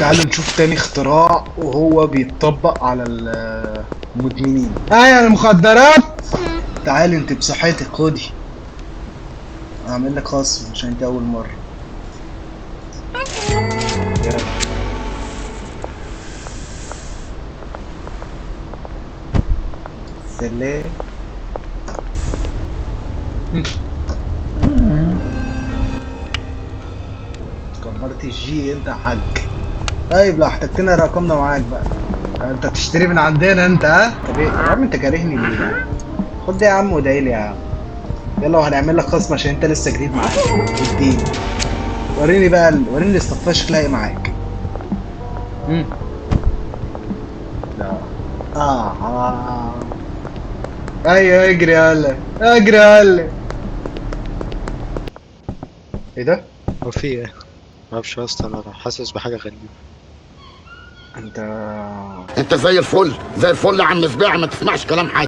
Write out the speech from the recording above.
تعالوا نشوف تاني اختراع وهو بيتطبق على المدمنين. ايوه المخدرات. تعالي انت بصحتك، خدي اعمل لك خصم عشان انت اول مرة. يلا. سلام. كبرت الجي انت يا حاج. طيب لو احتجتنا رقمنا معاك بقى. انت تشتري من عندنا انت؟ ها؟ طب ايه يا عم انت كارهني ليه؟ خد ده يا عم وادعي لي يا عم. يلا وهنعمل لك خصم عشان انت لسه جديد معانا. اديني وريني بقى وريني الاستقفاء شكلها ايه معاك. لا. ايوه اجري يلا، اجري يلا. ايه ده؟ هو في ايه؟ ما اعرفش يا اسطى، انا حاسس بحاجة غريبة. انت زي الفل، زي الفل يا عم سباع، ما تسمعش كلام حد.